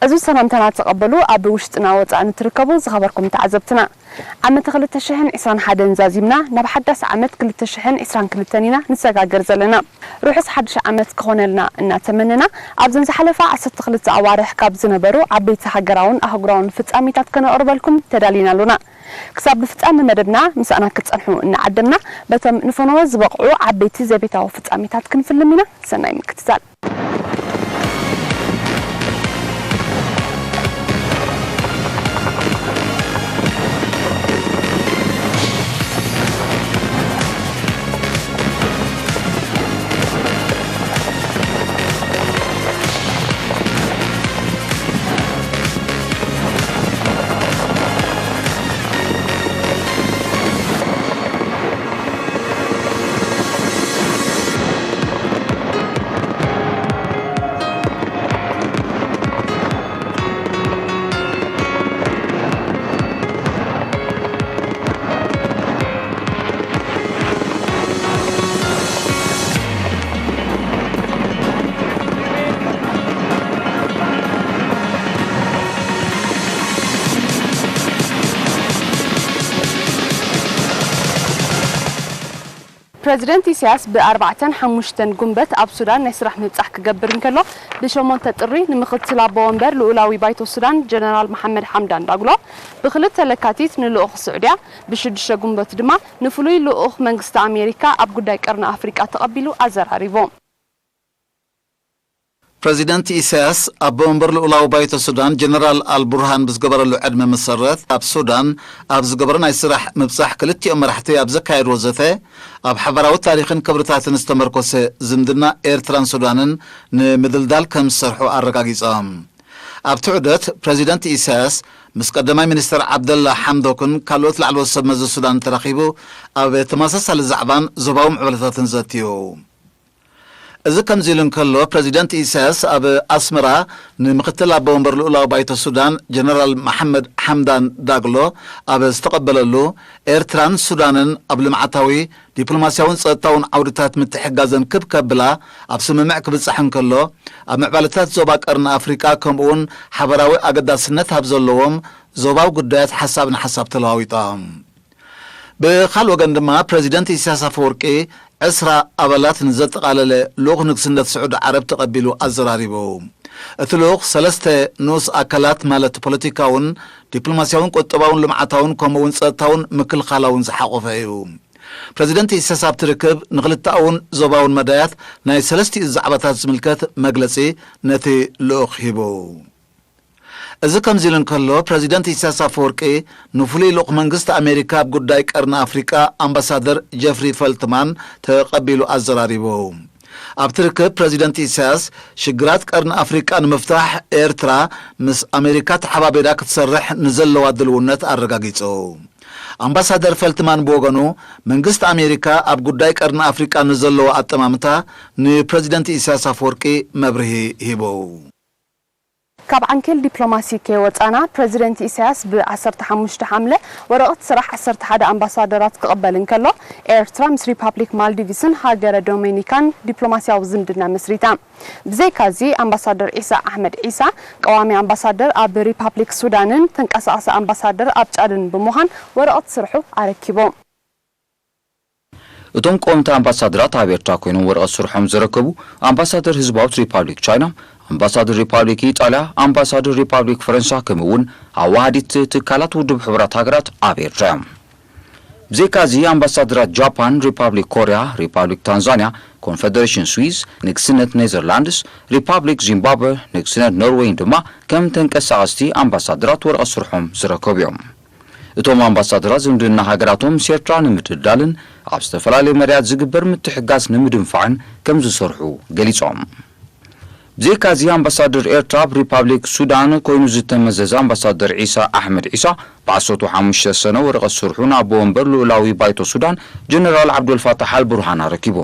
እዚ ሰላምታና ተቐበሉ። ኣብ ውሽጥና ወጻእን እትርከቡ ዝኸበርኩም ተዓዘብትና፣ ዓመት ክልተ ሽሕን ዕስራን ሓደን ዛዚምና ናብ ሓዳስ ዓመት ክልተ ሽሕን ዕስራን ክልተን ኢና ንሰጋገር ዘለና። ርሑስ ሓድሽ ዓመት ክኾነልና እናተመነና፣ ኣብዘን ዝሓለፋ ዓሰርተ ክልተ ኣዋርሕ ካብ ዝነበሩ ዓበይቲ ሃገራውን ኣህጉራውን ፍጻሜታት ከነቕርበልኩም ተዳሊና ኣሎና። ክሳብ ብፍጻመ መደብና ምሳና ክትጸንሑ እናዓደምና፣ በቶም ንፈነወ ዝበቕዑ ዓበይቲ ዘቤታዊ ፍጻሜታት ክንፍልም ኢና። ሰናይ ምክትታል። ፕረዚደንት ኢሳያስ ብኣርባዕተን ሓሙሽተን ጉንበት ኣብ ሱዳን ናይ ስራሕ ምብጻሕ ክገብር እንከሎ፣ ብሸሞንተ ጥሪ ንምኽትል ኣቦ ወንበር ልኡላዊ ባይቶ ሱዳን ጀነራል መሓመድ ሓምዳን ዳግሎ፣ ብክልተ ለካቲት ንልኡኽ ስዑድያ፣ ብሽዱሽተ ጉንበት ድማ ንፍሉይ ልኡኽ መንግስቲ ኣሜሪካ ኣብ ጉዳይ ቀርኒ ኣፍሪቃ ተቐቢሉ ኣዘራሪቡ። ፕረዚደንት ኢሳያስ ኣቦ ወንበር ልኡላዊ ባይቶ ሱዳን ጀነራል ኣልቡርሃን ብዝገበረሉ ዕድመ መሰረት፣ ኣብ ሱዳን ኣብ ዝገበሮ ናይ ስራሕ ምብጻሕ፣ ክልቲኦም መራሕቲ ኣብ ዘካየድዎ ዘተ፣ ኣብ ሓባራዊ ታሪኽን ክብርታትን ዝተመርኮሰ ዝምድና ኤርትራን ሱዳንን ንምድልዳል ከም ዝሰርሑ ኣረጋጊጾም። ኣብቲ ዑደት፣ ፕረዚደንት ኢሳያስ ምስ ቀዳማይ ሚኒስተር ዓብደላ ሓምዶክን ካልኦት ላዕለዎት ሰብ መዚ ሱዳን ተራኺቡ፣ ኣብ ተመሳሳሊ ዛዕባን ዞባዊ ምዕባለታትን ዘትዩ። እዚ ከምዚ ኢሉ እንከሎ፣ ፕረዚደንት ኢሳያስ ኣብ ኣስመራ ንምክትል ኣቦ ወንበር ልኡላዊ ባይቶ ሱዳን ጀነራል መሓመድ ሓምዳን ዳግሎ ኣብ ዝተቐበለሉ፣ ኤርትራን ሱዳንን ኣብ ልምዓታዊ፣ ዲፕሎማስያውን ጸጥታውን ዓውድታት ምትሕግጋዘን ክብ ከብላ ኣብ ስምምዕ ክብጻሕ እንከሎ፣ ኣብ ምዕባለታት ዞባ ቀርኒ ኣፍሪቃ፣ ከምኡውን ሓበራዊ ኣገዳስነት ኣብ ዘለዎም ዞባዊ ጉዳያት ሓሳብ ንሓሳብ ተለዋዊጦም። ብኻልእ ወገን ድማ፣ ፕረዚደንት ኢሳያስ ኣፈወርቂ ዕስራ ኣባላት ንዘጠቓለለ ልኡኽ ንግስነት ስዑዲ ዓረብ ተቐቢሉ ኣዘራሪቡ። እቲ ልኡኽ ሰለስተ ንኡስ ኣካላት፣ ማለት ፖለቲካውን ዲፕሎማስያውን ቁጠባውን ልምዓታውን ከምኡውን ጸጥታውን ምክልኻላውን ዝሓቖፈ እዩ። ፕረዚደንት ኢሳያስ ኣብቲ ርክብ ንክልተኣውን ዞባውን መዳያት ናይ ሰለስቲኡ ዛዕባታት ዝምልከት መግለጺ ነቲ ልኡኽ ሂቡ። እዚ ከምዚ ኢሉ እንከሎ፣ ፕረዚደንት ኢሳያስ ኣፈወርቂ ንፍሉይ ልኡኽ መንግስቲ ኣሜሪካ ኣብ ጉዳይ ቀርኒ ኣፍሪቃ ኣምባሳደር ጀፍሪ ፈልትማን ተቐቢሉ ኣዘራሪቡ። ኣብቲ ርክብ ፕረዚደንት ኢሳያስ ሽግራት ቀርኒ ኣፍሪቃ ንምፍታሕ ኤርትራ ምስ ኣሜሪካ ተሓባቢራ ክትሰርሕ ንዘለዋ ድልውነት ኣረጋጊጹ። ኣምባሳደር ፈልትማን ብወገኑ፣ መንግስቲ ኣሜሪካ ኣብ ጉዳይ ቀርኒ ኣፍሪቃ ንዘለዎ ኣጠማምታ ንፕረዚደንት ኢሳያስ ኣፈወርቂ መብርሂ ሂቡ። ካብ ዓንኬል ዲፕሎማሲ ከይወጻና፣ ፕረዚደንት ኢሳያስ ብ ዓሰርተ ሓሙሽተ ሓምለ ወረቐት ስራሕ ዓሰርተ ሓደ ኣምባሳደራት ክቕበል እንከሎ፣ ኤርትራ ምስ ሪፓብሊክ ማልዲቭስን ሃገረ ዶሜኒካን ዲፕሎማስያዊ ዝምድና መስሪታ። ብዘይካዚ፣ ኣምባሳደር ዒሳ ኣሕመድ ዒሳ፣ ቀዋሚ ኣምባሳደር ኣብ ሪፓብሊክ ሱዳንን ተንቀሳቓሲ ኣምባሳደር ኣብ ጫድን ብምዃን ወረቐት ስርሑ ኣረኪቡ። እቶም ቀወምቲ ኣምባሳደራት ኣብ ኤርትራ ኮይኖም ወረቐት ስርሖም ዘረከቡ፣ ኣምባሳደር ህዝባዊት ሪፓብሊክ ቻይና፣ ኣምባሳደር ሪፓብሊክ ኢጣልያ፣ ኣምባሳደር ሪፓብሊክ ፈረንሳ፣ ከምኡ እውን ኣዋሃዲት ትካላት ውድብ ሕቡራት ሃገራት ኣብ ኤርትራ እዮም። ብዘይካዚ፣ ኣምባሳደራት ጃፓን፣ ሪፓብሊክ ኮርያ፣ ሪፓብሊክ ታንዛንያ፣ ኮንፈደሬሽን ስዊዝ፣ ንግስነት ኔዘርላንድስ፣ ሪፓብሊክ ዚምባብወ፣ ንግስነት ኖርዌይን ድማ ከም ተንቀሳቐስቲ ኣምባሳደራት ወረቐት ስርሖም ዝረከቡ እዮም። እቶም ኣምባሳደራት፣ ዝምድና ሃገራቶም ምስ ኤርትራ ንምድልዳልን ኣብ ዝተፈላለዩ መዳያት ዝግበር ምትሕግጋዝ ንምድንፋዕን ከም ዝሰርሑ ገሊጾም። ብዘይካዚ፣ ኣምባሳደር ኤርትራ ኣብ ሪፓብሊክ ሱዳን ኮይኑ ዝተመዘዘ ኣምባሳደር ዒሳ ኣሕመድ ዒሳ፣ ብ ዓሰርተ ሓሙሽተ ሰነ ወረቐት ስርሑ ንኣቦ ወንበር ልኡላዊ ባይቶ ሱዳን ጀነራል ዓብዱልፋታሕ ኣልቡርሃን ኣረኪቡ።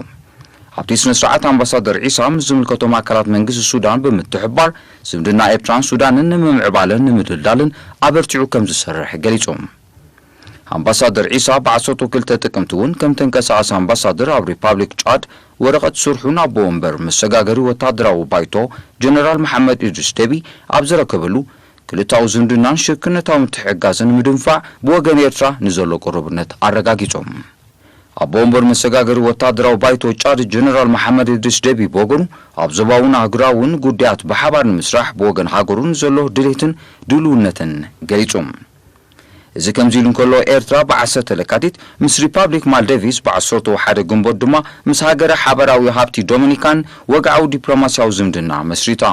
ኣብቲ ስነ ስርዓት፣ ኣምባሳደር ዒሳ ምስ ዝምልከቶም ኣካላት መንግስቲ ሱዳን ብምትሕብባር፣ ዝምድና ኤርትራን ሱዳንን ንምምዕባልን ንምድልዳልን ኣበርቲዑ ከም ዝሰርሕ ገሊጹ። ኣምባሳደር ዒሳ ብዓሰርተ ክልተ ጥቅምቲ እውን ከም ተንቀሳቓሲ ኣምባሳደር ኣብ ሪፓብሊክ ጫድ ወረቐት ስርሑ ናብ ኣቦ ወንበር መሰጋገሪ ወታደራዊ ባይቶ ጀነራል መሓመድ ኢድሪስ ደቢ ኣብ ዘረከበሉ፣ ክልታዊ ዝምድናን ሽርክነታዊ ምትሕግጋዝን ንምድንፋዕ ብወገን ኤርትራ ንዘሎ ቅሩብነት ኣረጋጊጾም። ኣቦ ወንበር መሰጋገሪ ወታደራዊ ባይቶ ጫድ ጀነራል መሓመድ ኢድሪስ ደቢ ብወገኑ፣ ኣብ ዞባውን ኣህጉራውን ጉዳያት ብሓባር ንምስራሕ ብወገን ሃገሩ ንዘሎ ድሌትን ድልውነትን ገሊጹ። እዚ ከምዚ ኢሉ እንከሎ፣ ኤርትራ ብ ዓሰርተ ለካቲት ምስ ሪፓብሊክ ማልዲቭስ፣ ብ ዓሰርተ ሓደ ግንቦት ድማ ምስ ሃገረ ሓበራዊ ሃብቲ ዶሚኒካን ወግዓዊ ዲፕሎማስያዊ ዝምድና መስሪታ።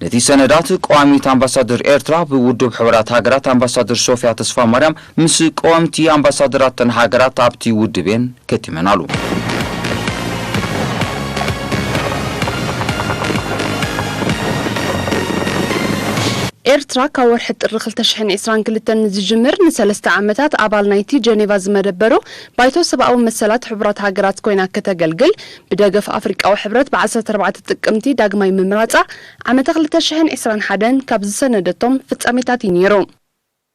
ነቲ ሰነዳት ቀዋሚት ኣምባሳደር ኤርትራ ብውድብ ሕቡራት ሃገራት ኣምባሳደር ሶፊያ ተስፋማርያም ምስ ቀወምቲ ኣምባሳደራት ተን ሃገራት ኣብቲ ውድብ እየን ከቲመናሉ። ኤርትራ ካብ ወርሒ ጥሪ ክልተ ሽሕን ዕስራን ክልተን ንዝጅምር ንሰለስተ ዓመታት ኣባል ናይቲ ጀኔቫ ዝመደበሩ ባይቶ ሰብኣዊ መሰላት ሕቡራት ሃገራት ኮይና ከተገልግል፣ ብደገፍ ኣፍሪቃዊ ሕብረት ብ ዓሰርተ ኣርባዕተ ጥቅምቲ ዳግማይ ምምራጻ ዓመተ ክልተ ሽሕን ዕስራን ሓደን ካብ ዝሰነደቶም ፍጻሜታት እዩ ነይሩ።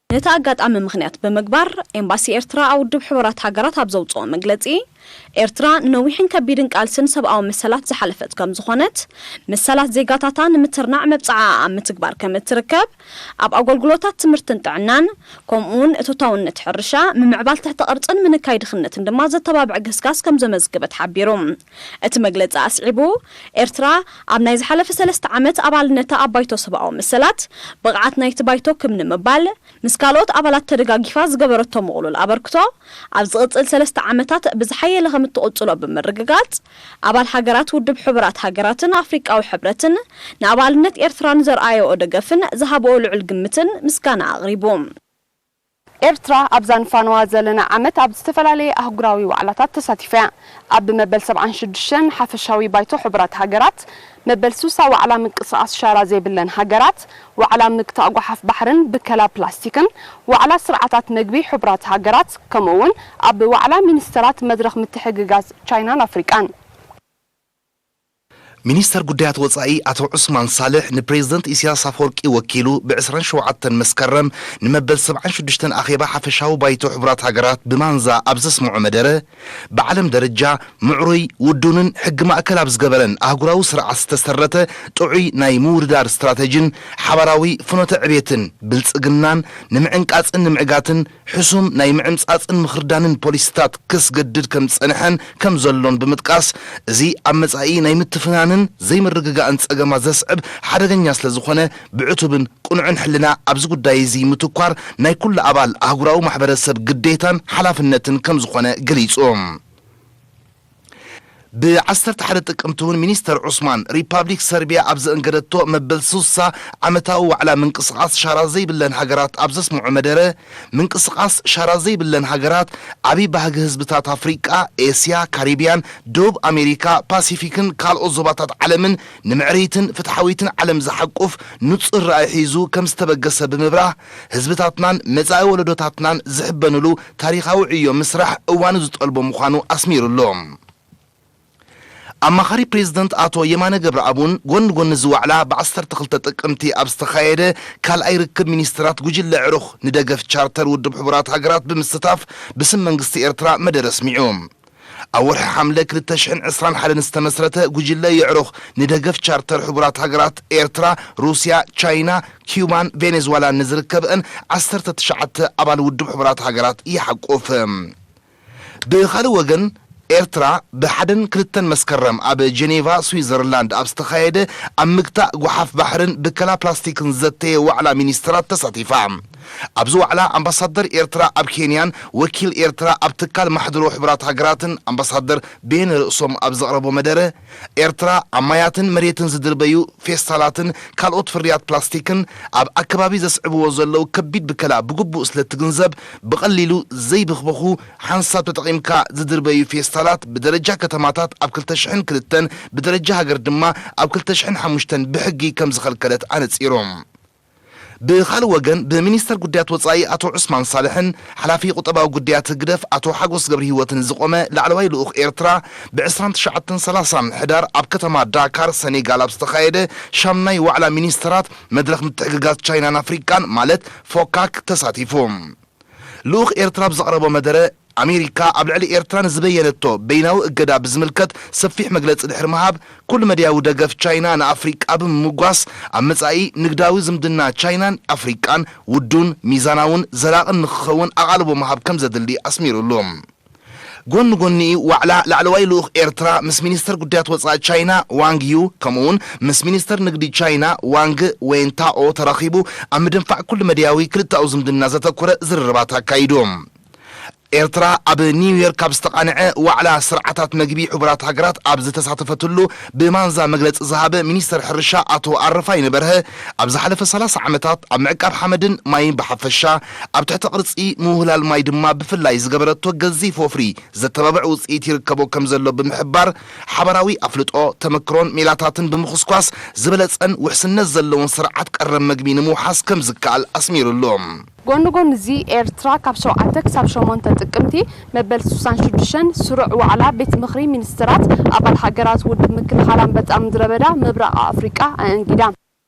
ነቲ ኣጋጣሚ ምኽንያት ብምግባር፣ ኤምባሲ ኤርትራ ኣብ ውድብ ሕቡራት ሃገራት ኣብ ዘውጽኦ መግለጺ፣ ኤርትራ ንነዊሕን ከቢድን ቃልስን ሰብኣዊ መሰላት ዝሓለፈት ከም ዝኾነት፣ መሰላት ዜጋታታ ንምትርናዕ መብጽዓ ኣብ ምትግባር ከም እትርከብ፣ ኣብ ኣገልግሎታት ትምህርትን ጥዕናን፣ ከምኡውን እቶታውነት ሕርሻ፣ ምምዕባል ትሕተ ቅርጽን ምንካይ ድኽነትን ድማ ዘተባብዕ ገስጋስ ከም ዘመዝገበት ሓቢሩ። እቲ መግለጺ ኣስዒቡ፣ ኤርትራ ኣብ ናይ ዝሓለፈ ሰለስተ ዓመት ኣባልነታ ኣብ ባይቶ ሰብኣዊ መሰላት፣ ብቕዓት ናይቲ ባይቶ ክም ንምባል፣ ምስ ካልኦት ኣባላት ተደጋጊፋ ዝገበረቶ ምቕሉል ኣበርክቶ፣ ኣብ ዝቕጽል ሰለስተ ዓመታት ብዝሓየለ ከም እትቕጽሎ ብምርግጋጽ፣ ኣባል ሃገራት ውድብ ሕቡራት ሃገራትን ኣፍሪቃዊ ሕብረትን ንኣባልነት ኤርትራ ንዘርኣየኦ ደገፍን ዝሃብኦ ልዑል ግምትን ምስጋና ኣቕሪቡ። ኤርትራ ኣብዛ ንፋነዋ ዘለና ዓመት ኣብ ዝተፈላለየ ኣህጉራዊ ዋዕላታት ተሳቲፋ እያ። ኣብ መበል ሰብዓን ሽዱሽተን ሓፈሻዊ ባይቶ ሕቡራት ሃገራት፣ መበል ስሳ ዋዕላ ምንቅስቓስ ሻራ ዘይብለን ሃገራት፣ ዋዕላ ምግታእ ጓሓፍ ባሕርን ብከላ ፕላስቲክን፣ ዋዕላ ስርዓታት መግቢ ሕቡራት ሃገራት፣ ከምኡ እውን ኣብ ዋዕላ ሚኒስተራት መድረኽ ምትሕግጋዝ ቻይናን ኣፍሪቃን። ሚኒስተር ጉዳያት ወጻኢ ኣቶ ዑስማን ሳልሕ ንፕሬዝደንት ኢሳያስ ኣፈወርቂ ወኪሉ ብ ዕስራን ሸውዓተን መስከረም ንመበል ሰብዓን ሽዱሽተን ኣኼባ ሓፈሻዊ ባይቶ ሕቡራት ሃገራት ብማንዛ ኣብ ዘስምዖ መደረ፣ ብዓለም ደረጃ ምዕሩይ፣ ውዱንን ሕጊ ማእከል ኣብ ዝገበረን ኣህጉራዊ ስርዓት ዝተሰረተ ጥዑይ ናይ ምውድዳር ስትራተጂን ሓባራዊ ፍኖተ ዕቤትን ብልጽግናን ንምዕንቃጽን ንምዕጋትን ሕሱም ናይ ምዕምጻጽን ምኽርዳንን ፖሊሲታት ከስገድድ ከም ዝጸንሐን ከም ዘሎን ብምጥቃስ፣ እዚ ኣብ መጻኢ ናይ ምትፍናንን ዘይምርግጋእን ጸገማት ዘስዕብ ሓደገኛ ስለ ዝኾነ፣ ብዕቱብን ቅኑዕን ሕልና ኣብዚ ጉዳይ እዚ ምትኳር ናይ ኩሉ ኣባል ኣህጉራዊ ማሕበረሰብ ግዴታን ሓላፍነትን ከም ዝኾነ ገሊጹ። ብ ዓሰርተ ሓደ ጥቅምቲ እውን ሚኒስተር ዑስማን፣ ሪፓብሊክ ሰርቢያ ኣብ ዘእንገደቶ መበል ስሳ ዓመታዊ ዋዕላ ምንቅስቓስ ሻራ ዘይብለን ሃገራት ኣብ ዘስምዖ መደረ፣ ምንቅስቓስ ሻራ ዘይብለን ሃገራት ዓቢ ባህጊ ህዝብታት ኣፍሪቃ፣ ኤስያ፣ ካሪብያን፣ ደቡብ ኣሜሪካ፣ ፓሲፊክን ካልኦት ዞባታት ዓለምን ንምዕርይትን ፍትሓዊትን ዓለም ዝሓቁፍ ንጹር ራእይ ሒዙ ከም ዝተበገሰ ብምብራህ፣ ህዝብታትናን መጻኢ ወለዶታትናን ዝሕበኑሉ ታሪኻዊ ዕዮ ምስራሕ እዋኑ ዝጠልቦ ምዃኑ ኣስሚሩሉ። ኣማኻሪ ፕሬዝደንት ኣቶ የማነ ገብረኣብ እውን ጎኒ ጎኒ እዚ ዋዕላ ብ ዓሰርተ ክልተ ጥቅምቲ ኣብ ዝተኻየደ ካልኣይ ርክብ ሚኒስትራት ጉጅለ ኣዕሩኽ ንደገፍ ቻርተር ውድብ ሕቡራት ሃገራት ብምስታፍ ብስም መንግስቲ ኤርትራ መደረ ኣስሚዑ። ኣብ ወርሒ ሓምለ ክልተ ሽሕን ዕስራን ሓደን ዝተመስረተ ጉጅለ የዕሩኽ ንደገፍ ቻርተር ሕቡራት ሃገራት ኤርትራ፣ ሩስያ፣ ቻይና፣ ኪዩባን ቬኔዝዋላን ንዝርከብአን ዓሰርተ ትሽዓተ ኣባል ውድብ ሕቡራት ሃገራት ይሓቁፍ። ብኻልእ ወገን፣ ኤርትራ ብሓደን ክልተን መስከረም ኣብ ጀኔቫ ስዊዘርላንድ ኣብ ዝተኻየደ ኣብ ምግታእ ጓሓፍ ባሕርን ብከላ ፕላስቲክን ዝዘተየ ዋዕላ ሚኒስትራት ተሳቲፋ። ኣብዚ ዋዕላ ኣምባሳደር ኤርትራ ኣብ ኬንያን ወኪል ኤርትራ ኣብ ትካል ማሕድሮ ሕቡራት ሃገራትን ኣምባሳደር ቤን ርእሶም ኣብ ዘቕረቦ መደረ፣ ኤርትራ ኣብ ማያትን መሬትን ዝድርበዩ ፌስታላትን ካልኦት ፍርያት ፕላስቲክን ኣብ ኣከባቢ ዘስዕብዎ ዘለዉ ከቢድ ብከላ ብግቡእ ስለ እትግንዘብ፣ ብቐሊሉ ዘይብኽበኹ ሓንሳብ ተጠቒምካ ዝድርበዩ ፌስታላት ብደረጃ ከተማታት ኣብ ክልተ ሽሕን ክልተን፣ ብደረጃ ሃገር ድማ ኣብ ክልተ ሽሕን ሓሙሽተን ብሕጊ ከም ዝኸልከለት ኣነጺሩ። ብኻልእ ወገን፣ ብሚኒስተር ጉዳያት ወጻኢ ኣቶ ዑስማን ሳልሕን ሓላፊ ቁጠባዊ ጉዳያት ህግደፍ ኣቶ ሓጎስ ገብረሂወትን ዝቖመ ላዕለዋይ ልኡኽ ኤርትራ፣ ብ ዕስራን ትሽዓተን ሰላሳን ሕዳር ኣብ ከተማ ዳካር ሰኔጋል ኣብ ዝተኻየደ ሻምናይ ዋዕላ ሚኒስተራት መድረኽ ምትሕግጋዝ ቻይናን ኣፍሪቃን፣ ማለት ፎካክ፣ ተሳቲፉ። ልኡኽ ኤርትራ ኣብ ዘቕረቦ መደረ፣ ኣሜሪካ ኣብ ልዕሊ ኤርትራ ንዝበየነቶ በይናዊ እገዳ ብዝምልከት ሰፊሕ መግለጺ ድሕሪ ምሃብ፣ ኩሉ መድያዊ ደገፍ ቻይና ንኣፍሪቃ ብምምጓስ፣ ኣብ መጻኢ ንግዳዊ ዝምድና ቻይናን ኣፍሪቃን ውዱን፣ ሚዛናውን ዘላቕን ንኽኸውን ኣቓልቦ ምሃብ ከም ዘድሊ ኣስሚሩሉ። ጎኒ ጎኒኡ፣ ዋዕላ ላዕለዋይ ልኡኽ ኤርትራ ምስ ሚኒስተር ጉዳያት ወጻኢ ቻይና ዋንግ ዩ፣ ከምኡውን ምስ ሚኒስተር ንግዲ ቻይና ዋንግ ዌንታኦ ተራኺቡ፣ ኣብ ምድንፋዕ ኩሉ መድያዊ ክልተኣዊ ዝምድና ዘተኮረ ዝርርባት ኣካይዱ። ኤርትራ ኣብ ኒውዮርክ ኣብ ዝተቓንዐ ዋዕላ ስርዓታት መግቢ ሕቡራት ሃገራት ኣብ ዝተሳተፈትሉ፣ ብማንዛ መግለጺ ዝሃበ ሚኒስተር ሕርሻ ኣቶ ኣረፋይነ በርሀ፣ ኣብ ዝሓለፈ ሰላሳ ዓመታት ኣብ ምዕቃብ ሓመድን ማይን ብሓፈሻ፣ ኣብ ትሕተ ቅርጺ ምውህላል ማይ ድማ ብፍላይ ዝገበረቶ ገዚፍ ወፍሪ ዘተባብዕ ውጽኢት ይርከቦ ከም ዘሎ ብምሕባር፣ ሓባራዊ ኣፍልጦ፣ ተመክሮን ሜላታትን ብምኹስኳስ፣ ዝበለጸን ውሕስነት ዘለዎን ስርዓት ቀረብ መግቢ ንምውሓስ ከም ዝከኣል ኣስሚሩሉ። ጎኒ ጎኒ እዚ፣ ኤርትራ ካብ ሸውዓተ ክሳብ ሸሞንተ ጥቅምቲ መበል ስሳን ሽዱሽተን ስሩዕ ዋዕላ ቤት ምኽሪ ሚኒስትራት ኣባል ሃገራት ውድብ ምክልኻል ኣንበጣ ምድረ በዳ ምብራቕ ኣፍሪቃ ኣእንጊዳ።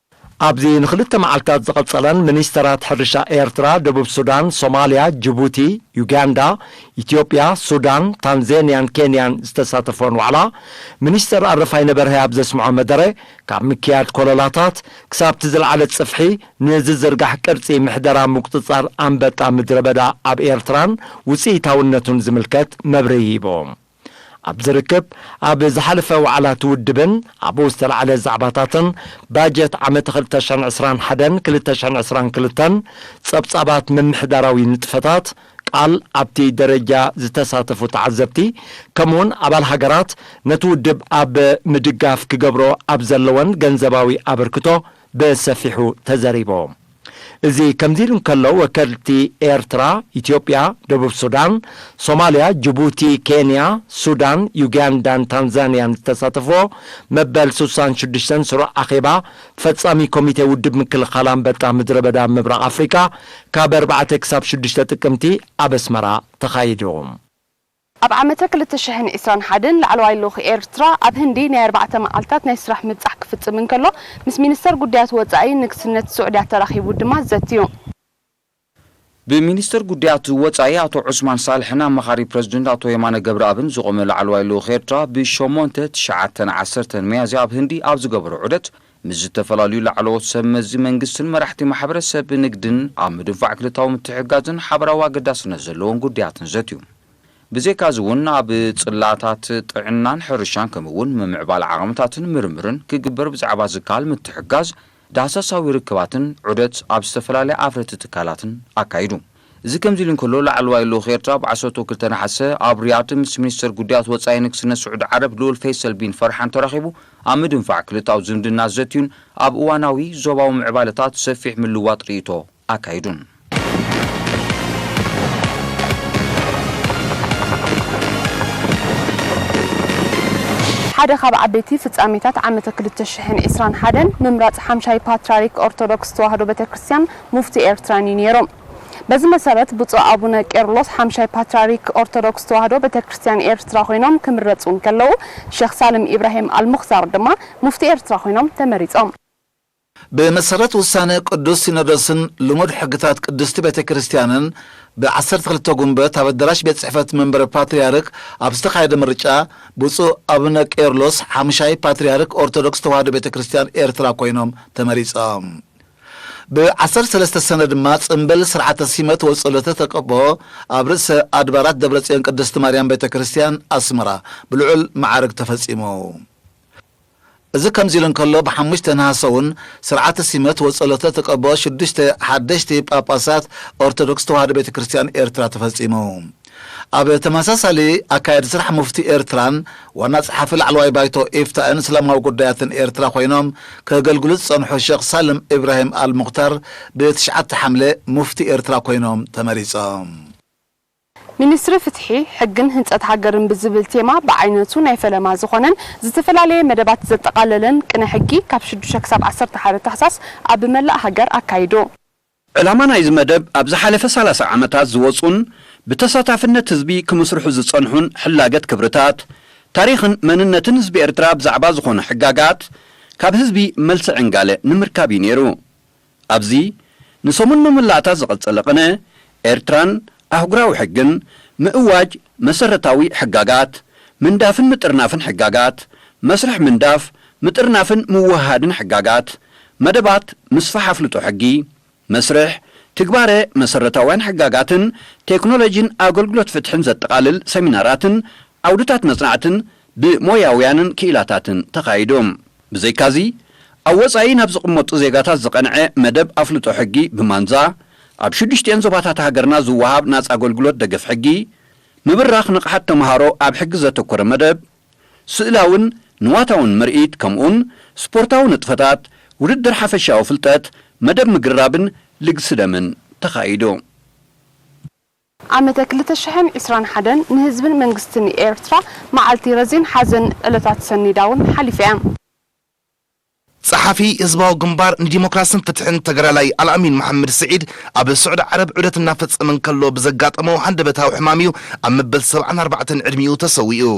ኣብዚ ንኽልተ መዓልታት ዝቐጸለን ሚኒስተራት ሕርሻ ኤርትራ፣ ደቡብ ሱዳን፣ ሶማልያ፣ ጅቡቲ፣ ዩጋንዳ፣ ኢትዮጵያ፣ ሱዳን፣ ታንዛንያን ኬንያን ዝተሳተፎን ዋዕላ፣ ሚኒስተር ኣረፋይነ በርሀ ኣብ ዘስምዖ መደረ፣ ካብ ምክያድ ኮለላታት ክሳብቲ ዝለዓለ ጽፍሒ ንዝዝርጋሕ ቅርጺ ምሕደራ ምቁጽጻር ኣንበጣ ምድረ በዳ ኣብ ኤርትራን ውጽኢታውነቱን ዝምልከት መብርሂ ሂቡ። ኣብ ዝርክብ፣ ኣብ ዝሓለፈ ዋዕላት ውድብን ኣብኡ ዝተላዕለ ዛዕባታትን፣ ባጀት ዓመት ክልተ ሽሕን ዕስራን ሓደን ክልተ ሽሕን ዕስራን ክልተን፣ ጸብጻባት ምምሕዳራዊ ንጥፈታት፣ ቃል ኣብቲ ደረጃ ዝተሳተፉ ተዓዘብቲ፣ ከምኡውን ኣባል ሃገራት ነቲ ውድብ ኣብ ምድጋፍ ክገብሮ ኣብ ዘለወን ገንዘባዊ ኣበርክቶ ብሰፊሑ ተዘሪቡ። እዚ ከምዚ ኢሉ እንከሎ፣ ወከልቲ ኤርትራ፣ ኢትዮጵያ፣ ደቡብ ሱዳን፣ ሶማልያ፣ ጅቡቲ፣ ኬንያ፣ ሱዳን፣ ዩጋንዳን ታንዛንያን ዝተሳተፍዎ መበል ስሳን ሽዱሽተን ስሩዕ ኣኼባ ፈጻሚ ኮሚቴ ውድብ ምክልኻል ኣንበጣ ምድረ በዳ ምብራቕ ኣፍሪቃ ካብ ኣርባዕተ ክሳብ ሽዱሽተ ጥቅምቲ ኣብ ኣስመራ ተኻይዱ። ኣብ ዓመተ ክልተ ሽሕን ዕስራን ሓደን ላዕለዋይ ልኡኽ ኤርትራ ኣብ ህንዲ ናይ ኣርባዕተ መዓልታት ናይ ስራሕ ምብጻሕ ክፍጽም እንከሎ፣ ምስ ሚኒስተር ጉዳያት ወጻኢ ንግስነት ስዑድያ ተራኺቡ ድማ ዘትዩ። ብሚኒስተር ጉዳያት ወጻኢ ኣቶ ዑስማን ሳልሕን ኣማኻሪ ፕረዚደንት ኣቶ የማነ ገብረኣብን ዝቖመ ላዕለዋይ ልኡኽ ኤርትራ፣ ብሸሞንተ፣ ትሽዓተን ዓሰርተን ሚያዝያ ኣብ ህንዲ ኣብ ዝገበሮ ዑደት፣ ምስ ዝተፈላለዩ ላዕለዎት ሰብ መዚ መንግስትን መራሕቲ ማሕበረሰብ ንግድን ኣብ ምድንፋዕ ክልታዊ ምትሕግጋዝን ሓበራዊ ኣገዳስነት ዘለዎም ጉዳያትን ዘትዩ። ብዘይካዚ እውን ኣብ ጽላታት ጥዕናን ሕርሻን ከምኡ እውን ምምዕባል ዓቕምታትን ምርምርን ክግበር ብዛዕባ ዝከኣል ምትሕግጋዝ ዳህሳሳዊ ርክባትን ዑደት ኣብ ዝተፈላለያ ኣፍረቲ ትካላትን ኣካይዱ። እዚ ከምዚ ኢሉ እንከሎ፣ ላዕለዋይ ልኡኽ ኤርትራ ብ ዓሰርተ ክልተ ነሓሰ ኣብ ሪያድ ምስ ሚኒስተር ጉዳያት ወጻኢ ንግስነት ስዑዲ ዓረብ ልኡል ፈይሰል ቢን ፈርሓን ተራኺቡ ኣብ ምድንፋዕ ክልታዊ ዝምድና ዘትዩን ኣብ እዋናዊ ዞባዊ ምዕባለታት ሰፊሕ ምልውዋጥ ርእይቶ ኣካይዱን። ሓደ ካብ ዓበይቲ ፍጻሜታት ዓመተ ክልተ ሽሕን ዕስራን ሓደን ምምራጽ ሓምሻይ ፓትርያርክ ኦርቶዶክስ ተዋህዶ ቤተክርስትያን ሙፍቲ ኤርትራን እዩ ነይሩ። በዚ መሰረት ብፁዕ ኣቡነ ቄርሎስ ሓምሻይ ፓትርያርክ ኦርቶዶክስ ተዋህዶ ቤተክርስትያን ኤርትራ ኮይኖም ክምረጹ እንከለዉ፣ ሸኽ ሳልም ኢብራሂም ኣልሙኽታር ድማ ሙፍቲ ኤርትራ ኮይኖም ተመሪጾም። ብመሰረት ውሳነ ቅዱስ ሲኖዶስን ልሙድ ሕግታት ቅድስቲ ቤተ ክርስቲያንን፣ ብ ዓሰርተ ክልተ ጉንበት ኣብ ኣዳራሽ ቤት ጽሕፈት መንበረ ፓትርያርክ ኣብ ዝተኻየደ ምርጫ፣ ብፁዕ ኣቡነ ቄርሎስ ሓምሻይ ፓትርያርክ ኦርቶዶክስ ተዋህዶ ቤተ ክርስቲያን ኤርትራ ኮይኖም ተመሪጾም። ብ ዓሰርተ ሰለስተ ሰነ ድማ ጽምብል ስርዓተ ሲመት ወጸሎተ ተቀብኦ ኣብ ርእሰ ኣድባራት ደብረ ጽዮን ቅድስቲ ማርያም ቤተ ክርስቲያን ኣስመራ ብልዑል መዓርግ ተፈጺሙ። እዚ ከምዚ ኢሉ እንከሎ፣ ብ ሓሙሽተ ነሃሰ እውን ስርዓተ ሲመት ወጸሎተ ተቀብኦ ሽዱሽተ ሓደሽቲ ጳጳሳት ኦርቶዶክስ ተዋህዶ ቤተ ክርስቲያን ኤርትራ ተፈጺሙ። ኣብ ተመሳሳሊ ኣካየዲ ስራሕ ሙፍቲ ኤርትራን ዋና ጸሓፊ ላዕለዋይ ባይቶ ኢፍታእን እስላማዊ ጉዳያትን ኤርትራ ኮይኖም ከገልግሉ ዝጸንሑ ሸኽ ሳልም ኢብራሂም ኣል ሙኽታር ብትሽዓተ ሓምለ ሙፍቲ ኤርትራ ኮይኖም ተመሪጾም። ሚኒስትሪ ፍትሒ፣ ሕግን ህንጸት ሃገርን ብዝብል ቴማ ብዓይነቱ ናይ ፈለማ ዝኾነን ዝተፈላለየ መደባት ዘጠቓለለን ቅነ ሕጊ ካብ ሽዱሽተ ክሳብ ዓሰርተ ሓደ ታሕሳስ ኣብ መላእ ሃገር ኣካይዱ። ዕላማ ናይዚ መደብ ኣብ ዝሓለፈ ሰላሳ ዓመታት ዝወጹን ብተሳታፍነት ህዝቢ ክምስርሑ ዝጸንሑን ሕላገት ክብርታት፣ ታሪኽን መንነትን ህዝቢ ኤርትራ ብዛዕባ ዝኾኑ ሕጋጋት ካብ ህዝቢ መልሲ ዕንጋለ ንምርካብ እዩ ነይሩ። ኣብዚ ንሰሙን መመላእታ ዝቐጸለ ቅነ፣ ኤርትራን ኣህጉራዊ ሕግን ምእዋጅ መሰረታዊ ሕጋጋት፣ ምንዳፍን ምጥርናፍን ሕጋጋት፣ መስርሕ ምንዳፍ፣ ምጥርናፍን ምውህሃድን ሕጋጋት፣ መደባት ምስፋሕ ኣፍልጦ ሕጊ፣ መስርሕ ትግባረ መሰረታውያን ሕጋጋትን ቴክኖሎጂን ኣገልግሎት ፍትሕን ዘጠቓልል ሰሚናራትን ዓውድታት መጽናዕትን ብሞያውያንን ክኢላታትን ተኻይዱ። ብዘይካዚ፣ ኣብ ወጻኢ ናብ ዝቕመጡ ዜጋታት ዝቐንዐ መደብ ኣፍልጦ ሕጊ ብማንዛ፣ ኣብ ሽዱሽቲኤን ዞባታት ሃገርና ዝወሃብ ናጻ ኣገልግሎት ደገፍ ሕጊ፣ ምብራኽ ንቕሓት ተምሃሮ ኣብ ሕጊ ዘተኮረ መደብ፣ ስእላውን ንዋታውን ምርኢት፣ ከምኡውን ስፖርታዊ ንጥፈታት፣ ውድድር ሓፈሻዊ ፍልጠት፣ መደብ ምግርራብን ልግሲ ደምን ተኻይዱ። ዓመተ ክልተ ሽሕን ዕስራን ሓደን ንህዝብን መንግስትን ኤርትራ መዓልቲ ረዚን ሓዘን ዕለታት ሰኒዳ እውን ሓሊፋ እያ። ጸሓፊ ህዝባዊ ግንባር ንዲሞክራስን ፍትሕን ተጋዳላይ ኣልኣሚን መሓመድ ስዒድ ኣብ ስዑዲ ዓረብ ዑደት እናፈጸመ እንከሎ ብዘጋጠሞ ሃንደበታዊ ሕማም እዩ ኣብ መበል ሰብዓን ኣርባዕተን ዕድሚኡ ተሰዊኡ።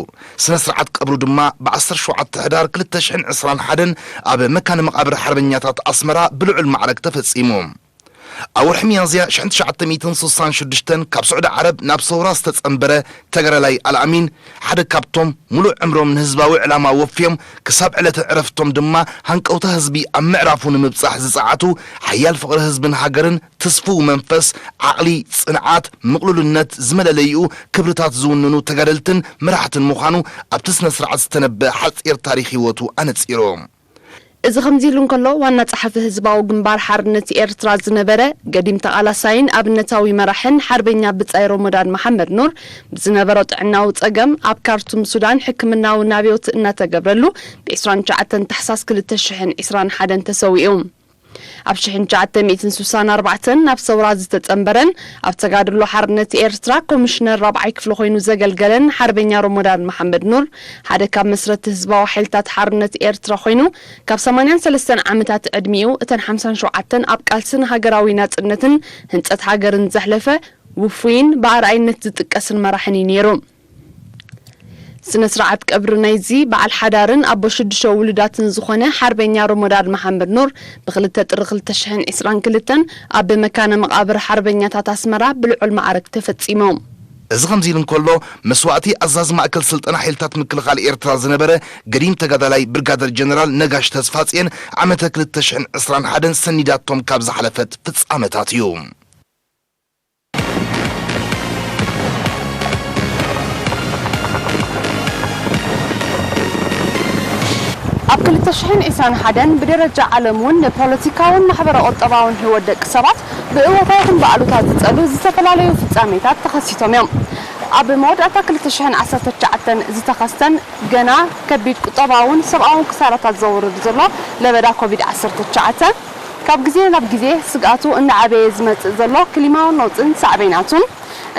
ስነ ስርዓት ቀብሩ ድማ ብ ዓሰርተ ሸውዓተ ሕዳር ክልተ ሽሕን ዕስራን ሓደን ኣብ መካነ መቓብር ሓርበኛታት ኣስመራ ብልዑል ማዕረግ ተፈጺሙ። ኣብ ወርሒ ሚያዝያ ሽሕን ትሽዓተ ሚእትን ስሳን ሽዱሽተን ካብ ስዑዲ ዓረብ ናብ ሰውራ ዝተጸንበረ ተጋዳላይ ኣልኣሚን ሓደ ካብቶም ሙሉእ ዕምሮም ንህዝባዊ ዕላማ ወፍዮም ክሳብ ዕለተ ዕረፍቶም ድማ ሃንቀውታ ህዝቢ ኣብ ምዕራፉ ንምብጻሕ ዝጸዓቱ ሓያል ፍቕሪ ህዝብን ሃገርን ትስፉው መንፈስ፣ ዓቕሊ፣ ጽንዓት፣ ምቕሉልነት ዝመለለይኡ ክብርታት ዝውንኑ ተጋደልትን መራሕትን ምዃኑ ኣብቲ ስነ ስርዓት ዝተነበ ሓጺር ታሪኽ ህይወቱ ኣነጺሩ። እዚ ከምዚ ኢሉ እንከሎ፣ ዋና ጸሓፊ ህዝባዊ ግንባር ሓርነት ኤርትራ ዝነበረ ገዲም ተቓላሳይን ኣብነታዊ መራሕን ሓርበኛ ብጻይ ሮሞዳን መሓመድ ኑር ብዝነበሮ ጥዕናዊ ጸገም ኣብ ካርቱም ሱዳን ሕክምናዊ ናብዮት እናተገብረሉ ብ ዕስራን ትሽዓተን ታሕሳስ ክልተ ሽሕን ዕስራን ሓደን ተሰዊኡ። ኣብ ሽሕን ትሽዓተ ሚእትን ስሳን ኣርባዕተን ናብ ሰውራ ዝተጸንበረን ኣብ ተጋድሎ ሓርነት ኤርትራ ኮሚሽነር ራብዓይ ክፍሊ ኮይኑ ዘገልገለን ሓርበኛ ሮሞዳን መሓመድ ኑር ሓደ ካብ መስረቲ ህዝባዊ ሓይልታት ሓርነት ኤርትራ ኮይኑ፣ ካብ ሰማንያን ሰለስተን ዓመታት ዕድሚኡ እተን ሓምሳን ሸውዓተን ኣብ ቃልስን ሃገራዊ ናጽነትን ህንጸት ሃገርን ዘሕለፈ ውፉይን ብኣርኣይነት ዝጥቀስን መራሕን እዩ ነይሩ። ስነ ስርዓት ቀብሪ ናይዚ በዓል ሓዳርን ኣቦ ሽዱሽተ ውሉዳትን ዝኾነ ሓርበኛ ሮሞዳን መሓመድ ኑር ብክልተ ጥሪ ክልተ ሽሕን ዕስራን ክልተን ኣብ መካነ መቓብር ሓርበኛታት ኣስመራ ብልዑል ማዕረግ ተፈጺሙ። እዚ ከምዚ ኢሉ እንከሎ፣ መስዋእቲ ኣዛዚ ማእከል ስልጠና ሓይልታት ምክልኻል ኤርትራ ዝነበረ ገዲም ተጋዳላይ ብርጋደር ጀነራል ነጋሽ ተስፋጽየን ዓመተ ክልተ ሽሕን ዕስራን ሓደን ሰኒዳቶም ካብ ዝሓለፈት ፍጻመታት እዩ። ኣብ ክልተ ሽሕን ዕስራን ሓደን ብደረጃ ዓለም እውን ንፖለቲካውን ማሕበረ-ቁጠባውን ህይወት ደቂ ሰባት ብእወታ ይኹን ብኣሉታ ዝጸሉ ዝተፈላለዩ ፍጻሜታት ተኸሲቶም እዮም። ኣብ መወዳእታ ክልተ ሽሕን ዓሰርተ ትሽዓተን ዝተኸስተን ገና ከቢድ ቁጠባውን ሰብኣውን ክሳራታት ዘውርድ ዘሎ ለበዳ ኮቪድ ዓሰርተ ትሽዓተ፣ ካብ ግዜ ናብ ግዜ ስግኣቱ እናዓበየ ዝመጽእ ዘሎ ክሊማዊ ነውጽን ሳዕቤናቱን፣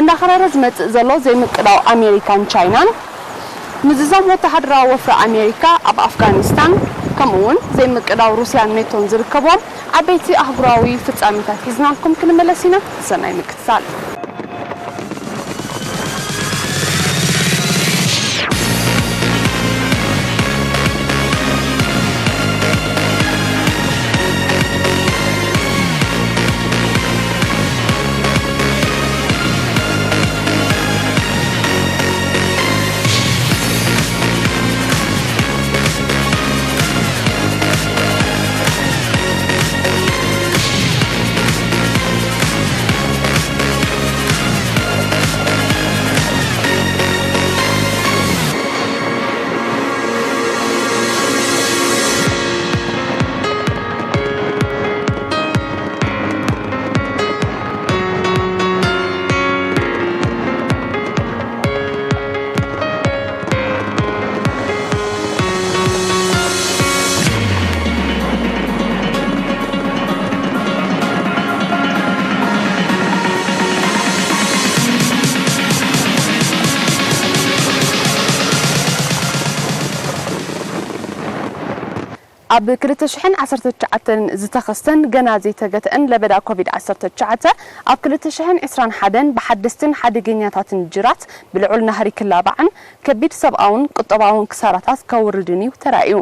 እናኸረረ ዝመጽእ ዘሎ ዘይምቅዳው ኣሜሪካን ቻይናን፣ ምዝዛም ወተሃደራዊ ወፍሪ ኣሜሪካ ኣብ ኣፍጋኒስታን፣ ከምኡ እውን ዘይምቅዳው ሩስያን ኔቶን ዝርከብዎም ዓበይቲ ኣህጉራዊ ፍጻሜታት ሒዝናልኩም ክንመለስ ኢና። ሰናይ ምክትታል። ኣብ ክልተ ሽሕን ዓሰርተ ትሽዓተን ዝተኸስተን ገና ዘይተገትአን ለበዳ ኮቪድ ዓሰርተ ትሽዓተ፣ ኣብ ክልተ ሽሕን ዕስራን ሓደን ብሓደስትን ሓደገኛታትን ጅራት ብልዑል ናህሪ ክላባዕን ከቢድ ሰብኣውን ቁጠባውን ክሳራታት ከውርድን እዩ ተራእዩ።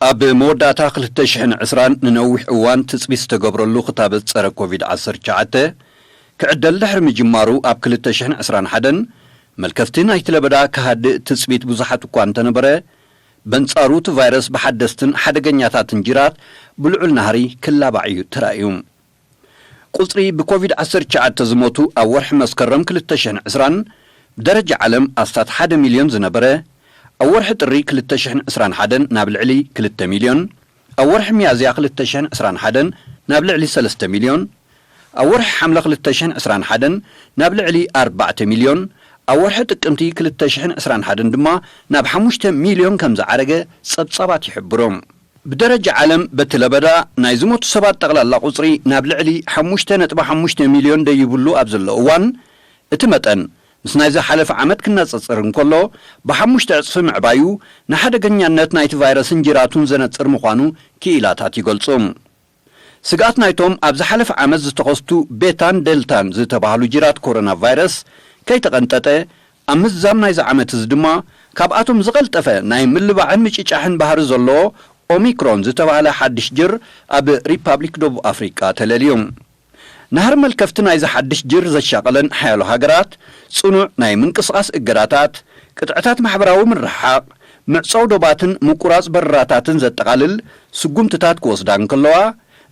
ኣብ መወዳእታ ክልተ ሽሕን ዕስራን ንነዊሕ እዋን ትጽቢት ዝተገብረሉ ክታበት ጸረ ኮቪድ ዓሰርተ ትሽዓተ፣ ክዕደል ድሕሪ ምጅማሩ ኣብ ክልተ ሽሕን ዕስራን ሓደን መልከፍቲ ናይቲ ለበዳ ክሃድእ ትጽቢት ብዙሓት እኳ እንተነበረ፣ በንጻሩ እቲ ቫይረስ ብሓደስትን ሓደገኛታትን ጅራት ብልዑል ናህሪ ክላባዕ እዩ ተራእዩ። ቁጽሪ ብኮቪድ ዓሰርተ ትሽዓተ ዝሞቱ ኣብ ወርሒ መስከረም ክልተ ሽሕን ዕስራን ብደረጃ ዓለም ኣስታት ሓደ ሚልዮን ዝነበረ፣ ኣብ ወርሒ ጥሪ ክልተ ሽሕን ዕስራን ሓደን ናብ ልዕሊ ክልተ ሚልዮን፣ ኣብ ወርሒ ሚያዝያ ክልተ ሽሕን ዕስራን ሓደን ናብ ልዕሊ ሰለስተ ሚልዮን፣ ኣብ ወርሒ ሓምለ ክልተ ሽሕን ዕስራን ሓደን ናብ ልዕሊ ኣርባዕተ ሚልዮን፣ ኣብ ወርሒ ጥቅምቲ ክልተ ሽሕን ዕስራን ሓደን ድማ ናብ ሓሙሽተ ሚልዮን ከም ዝዓረገ ጸብጻባት ይሕብሩ። ብደረጃ ዓለም በቲ ለበዳ ናይ ዝሞቱ ሰባት ጠቕላላ ቁጽሪ ናብ ልዕሊ ሓሙሽተ ነጥቢ ሓሙሽተ ሚልዮን ደይብሉ ኣብ ዘሎ እዋን፣ እቲ መጠን ምስ ናይ ዝሓለፈ ዓመት ክነጻጸር እንከሎ ብሓሙሽተ ዕጽፊ ምዕባዩ፣ ንሓደገኛነት ናይቲ ቫይረስን ጅራቱን ዘነጽር ምዃኑ ክኢላታት ይገልጹ። ስግኣት ናይቶም ኣብ ዝሓለፈ ዓመት ዝተኸስቱ ቤታን ዴልታን ዝተባህሉ ጅራት ኮሮና ቫይረስ ከይተቐንጠጠ፣ ኣብ ምዝዛም ናይዚ ዓመት እዚ ድማ ካብኣቶም ዝቐልጠፈ ናይ ምልባዕን ምጭጫሕን ባህሪ ዘለዎ ኦሚክሮን ዝተባህለ ሓድሽ ጅር ኣብ ሪፓብሊክ ደቡብ ኣፍሪቃ ተለልዩ። ናህሪ መልከፍቲ ናይዚ ሓድሽ ጅር ዘሻቐለን ሓያሎ ሃገራት፣ ጽኑዕ ናይ ምንቅስቓስ እገዳታት፣ ቅጥዕታት ማሕበራዊ ምርሕሓቕ፣ ምዕጻው ዶባትን ምቁራጽ በረራታትን ዘጠቓልል ስጉምትታት ክወስዳ እንከለዋ፣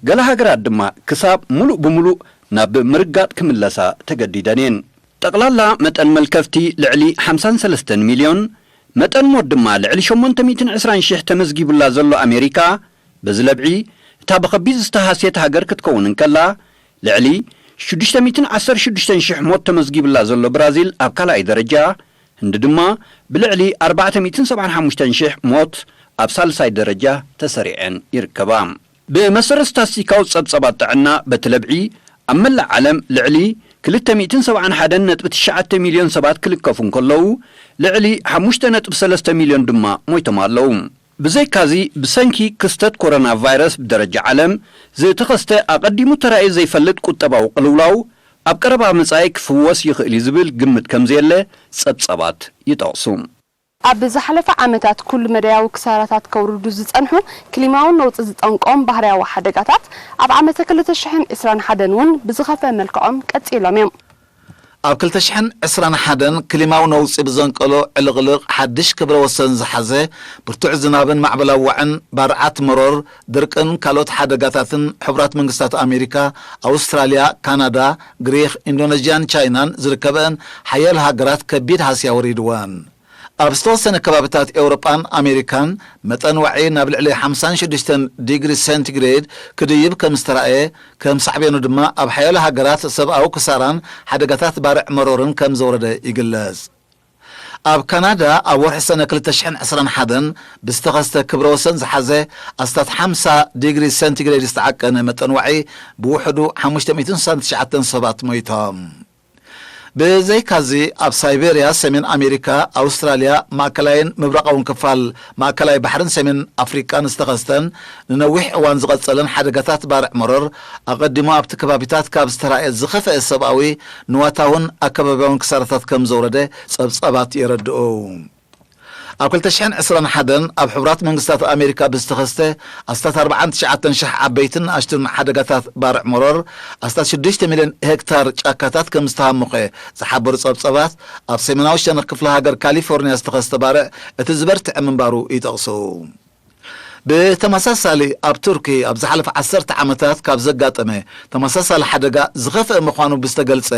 ገለ ሃገራት ድማ ክሳብ ምሉእ ብምሉእ ናብ ምርጋጥ ክምለሳ ተገዲደን እየን። ጠቕላላ መጠን መልከፍቲ ልዕሊ ሓምሳን ሰለስተን ሚልዮን፣ መጠን ሞት ድማ ልዕሊ ሸሞንተ ሚእትን ዕስራን ሽሕ ተመዝጊቡላ ዘሎ ኣሜሪካ፣ በዚ ለብዒ እታ ብኸቢድ ዝተሃስየት ሃገር ክትከውን እንከላ፣ ልዕሊ ሽዱሽተ ሚእትን ዓሰርተ ሽዱሽተን ሽሕ ሞት ተመዝጊቡላ ዘሎ ብራዚል ኣብ ካልኣይ ደረጃ፣ ህንዲ ድማ ብልዕሊ ኣርባዕተ ሚእትን ሰብዓን ሓሙሽተን ሽሕ ሞት ኣብ ሳልሳይ ደረጃ ተሰሪዐን ይርከባ። ብመሰረት ስታትስቲካዊ ጸብጻባት ጥዕና፣ በቲ ለብዒ ኣብ መላእ ዓለም ልዕሊ ክልተ ሚእትን ሰብዓን ሓደን ነጥቢ ትሽዓተ ሚልዮን ሰባት ክልከፉ እንከለዉ፣ ልዕሊ ሓሙሽተ ነጥቢ ሰለስተ ሚልዮን ድማ ሞይቶም ኣለዉ። ብዘይካዚ፣ ብሰንኪ ክስተት ኮሮና ቫይረስ ብደረጃ ዓለም ዝተኸስተ ኣቐዲሙ ተራእዩ ዘይፈልጥ ቁጠባዊ ቅልውላው ኣብ ቀረባ መጻኢ ክፍወስ ይኽእል እዩ ዝብል ግምት ከም ዘየለ ጸብጻባት ይጠቕሱ። ኣብ ዝሓለፈ ዓመታት ኩሉ መዳያዊ ክሳራታት ከውርዱ ዝጸንሑ ክሊማዊ ነውጺ ዝጠንቆም ባህርያዊ ሓደጋታት፣ ኣብ ዓመተ ክልተ ሽሕን ዕስራን ሓደን እውን ብዝኸፍአ መልክዖም ቀጺሎም እዮም። ኣብ ክልተ ሽሕን ዕስራን ሓደን ክሊማዊ ነውጺ ብዘንቀሎ ዕልቕልቕ ሓድሽ ክብረ ወሰን ዝሓዘ ብርቱዕ ዝናብን ማዕበላዊ ዋዕን፣ ባርዓት መሮር፣ ድርቅን ካልኦት ሓደጋታትን ሕቡራት መንግስታት ኣሜሪካ፣ ኣውስትራልያ፣ ካናዳ፣ ግሪኽ፣ ኢንዶነዥያን ቻይናን ዝርከበአን ሓያሎ ሃገራት ከቢድ ሃስያ ወሪድወን። ኣብ ዝተወሰነ ከባብታት ኤውሮጳን ኣሜሪካን መጠን ዋዒ ናብ ልዕሊ ሓምሳን ሽዱሽተን ዲግሪ ሴንቲግሬድ ክድይብ ከም ዝተራእየ፣ ከም ሳዕቤኑ ድማ ኣብ ሓያሎ ሃገራት ሰብኣዊ ክሳራን ሓደጋታት ባርዕ መሮርን ከም ዘውረደ ይግለጽ። ኣብ ካናዳ ኣብ ወርሒ ሰነ ክልተ ሽሕን ዕስራን ሓደን ብዝተኸስተ ክብረ ወሰን ዝሓዘ ኣስታት ሓምሳ ዲግሪ ሴንቲግሬድ ዝተዓቀነ መጠን ዋዒ ብውሕዱ ሓሙሽተ ሚእትን ስሳን ትሽዓተን ሰባት ሞይቶም። ብዘይካዚ፣ ኣብ ሳይቤርያ፣ ሰሜን ኣሜሪካ፣ ኣውስትራልያ፣ ማእከላይን ምብራቓውን ክፋል ማእከላይ ባሕርን ሰሜን ኣፍሪቃን ዝተኸስተን ንነዊሕ እዋን ዝቐጸለን ሓደጋታት ባርዕ መሮር፣ ኣቐዲሙ ኣብቲ ከባቢታት ካብ ዝተራእየ ዝኸፍአ ሰብኣዊ፣ ንዋታውን ኣከባብያውን ክሳራታት ከም ዘውረደ ጸብጻባት የረድኡ። ኣብ ክልተ ሽሕን ዕስራን ሓደን ኣብ ሕቡራት መንግስታት ኣሜሪካ ብዝተኸስተ ኣስታት ኣርባዓን ትሽዓተን ሽሕ ዓበይትን ንኣሽቱን ሓደጋታት ባርዕ መሮር፣ ኣስታት ሽዱሽተ ሚልዮን ሄክታር ጫካታት ከም ዝተሃሞኸ ዝሓበሩ ጸብጸባት፣ ኣብ ሰሜናዊ ሸነኽ ክፍለ ሃገር ካሊፎርኒያ ዝተኸስተ ባርዕ እቲ ዝበርትዐ ምንባሩ ይጠቕሱ። ብተመሳሳሊ፣ ኣብ ቱርኪ ኣብ ዝሓለፈ ዓሰርተ ዓመታት ካብ ዘጋጠመ ተመሳሳሊ ሓደጋ ዝኸፍአ ምዃኑ ብዝተገልጸ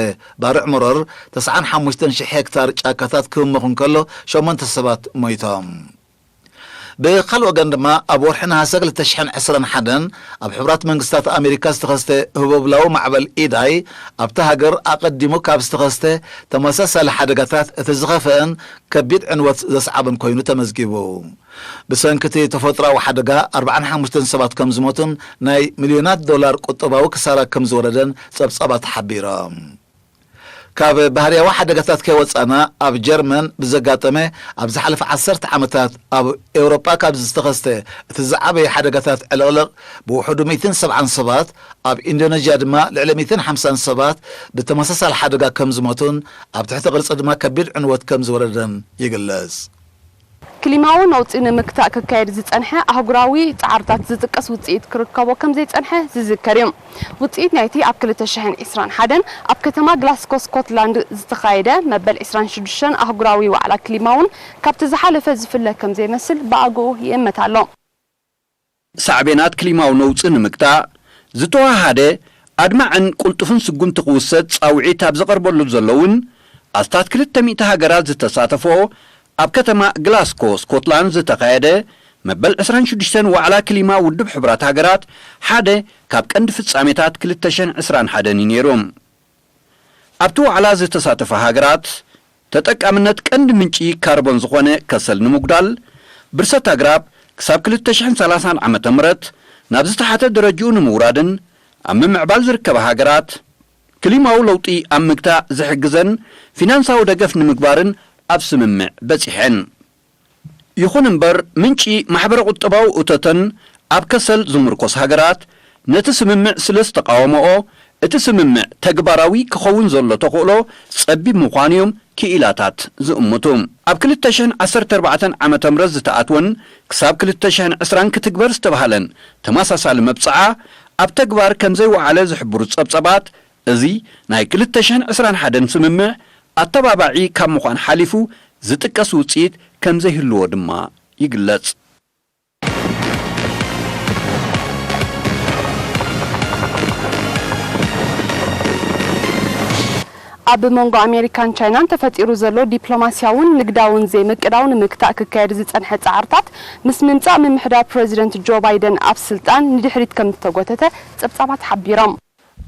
ባርዕ መሮር፣ ተስዓን ሓሙሽተን ሽሕ ሄክታር ጫካታት ክህመኹ እንከሎ፣ ሸሞንተ ሰባት ሞይቶም። ብኻልእ ወገን ድማ፣ ኣብ ወርሒ ነሃሰ ክልተ ሽሕን ዕስራን ሓደን ኣብ ሕቡራት መንግስታት ኣሜሪካ ዝተኸስተ ህቦብላዊ ማዕበል ኢዳይ፣ ኣብታ ሃገር ኣቐዲሙ ካብ ዝተኸስተ ተመሳሳሊ ሓደጋታት እቲ ዝኸፍአን ከቢድ ዕንወት ዘስዓበን ኮይኑ ተመዝጊቡ። ብሰንኪ እቲ ተፈጥሮኣዊ ሓደጋ ኣርባዓን ሓሙሽተን ሰባት ከም ዝሞቱን ናይ ሚልዮናት ዶላር ቁጠባዊ ክሳራ ከም ዝወረደን ጸብጻባት ሓቢሮም። ካብ ባህርያዊ ሓደጋታት ከይወጻና፣ ኣብ ጀርመን ብዘጋጠመ፣ ኣብ ዝሓለፈ ዓሰርተ ዓመታት ኣብ ኤውሮጳ ካብ ዝተኸስተ እቲ ዝዓበየ ሓደጋታት ዕልቕልቕ፣ ብውሕዱ ሚእትን ሰብዓን ሰባት፣ ኣብ ኢንዶነዥያ ድማ ልዕሊ ሚእትን ሓምሳን ሰባት ብተመሳሳሊ ሓደጋ ከም ዝሞቱን ኣብ ትሕቲ ቅርጺ ድማ ከቢድ ዕንወት ከም ዝወረደን ይግለጽ። ክሊማዊ ነውጺ ንምግታእ ክካየድ ዝጸንሐ ኣህጉራዊ ጻዕርታት ዝጥቀስ ውጽኢት ክርከቦ ከም ዘይጸንሐ ዝዝከር እዩ። ውጽኢት ናይቲ ኣብ ክልተ ሽሕን ዕስራን ሓደን ኣብ ከተማ ግላስኮ ስኮትላንድ ዝተኻየደ መበል ዕስራን ሽዱሽተን ኣህጉራዊ ዋዕላ ክሊማ እውን ካብቲ ዝሓለፈ ዝፍለ ከም ዘይመስል ብኣግኡ ይእመት ኣሎ። ሳዕቤናት ክሊማዊ ነውጺ ንምግታእ ዝተወሃሃደ ኣድማዕን ቅልጡፍን ስጉምቲ ክውሰድ ጻውዒት ኣብ ዝቐርበሉ ዘሎ እውን ኣስታት ክልተ ሚእቲ ሃገራት ዝተሳተፈኦ ኣብ ከተማ ግላስኮ ስኮትላንድ ዝተኻየደ መበል ዕስራን ሽዱሽተን ዋዕላ ክሊማ ውድብ ሕቡራት ሃገራት ሓደ ካብ ቀንዲ ፍጻሜታት ክልተ ሽሕን ዕስራን ሓደን እዩ ነይሩ። ኣብቲ ዋዕላ ዝተሳተፋ ሃገራት ተጠቃምነት ቀንዲ ምንጪ ካርቦን ዝኾነ ከሰል ንምጉዳል ብርሰት ኣግራብ ክሳብ ክልተ ሽሕን ሰላሳን ዓመተ ምህረት ናብ ዝተሓተ ደረጅኡ ንምውራድን ኣብ ምምዕባል ዝርከባ ሃገራት ክሊማዊ ለውጢ ኣብ ምግታእ ዝሕግዘን ፊናንሳዊ ደገፍ ንምግባርን ኣብ ስምምዕ በጺሐን። ይኹን እምበር ምንጪ ማሕበረ ቁጠባዊ እቶተን ኣብ ከሰል ዝምርኮስ ሃገራት ነቲ ስምምዕ ስለ ዝተቓወመኦ እቲ ስምምዕ ተግባራዊ ክኸውን ዘሎ ተኽእሎ ጸቢብ ምዃኑ እዮም ክኢላታት ዝእምቱ። ኣብ ክልተ ሽሕን ዓሰርተ ኣርባዕተን ዓመተ ምህረት ዝተኣትወን ክሳብ ክልተ ሽሕን ዕስራን ክትግበር ዝተባህለን ተመሳሳሊ መብጽዓ ኣብ ተግባር ከም ዘይወዓለ ዝሕብሩ ጸብጸባት እዚ ናይ ክልተ ሽሕን ዕስራን ሓደን ስምምዕ ኣተባባዒ ካብ ምዃን ሓሊፉ ዝጥቀስ ውጽኢት ከም ዘይህልዎ ድማ ይግለጽ። ኣብ መንጎ ኣሜሪካን ቻይናን ተፈጢሩ ዘሎ ዲፕሎማስያውን ንግዳውን ዘይምቅዳው ንምግታእ ክካየድ ዝጸንሐ ጻዕርታት ምስ ምምጻእ ምምሕዳር ፕረዚደንት ጆ ባይደን ኣብ ስልጣን ንድሕሪት ከም ዝተጎተተ ጸብጻባት ሓቢሮም።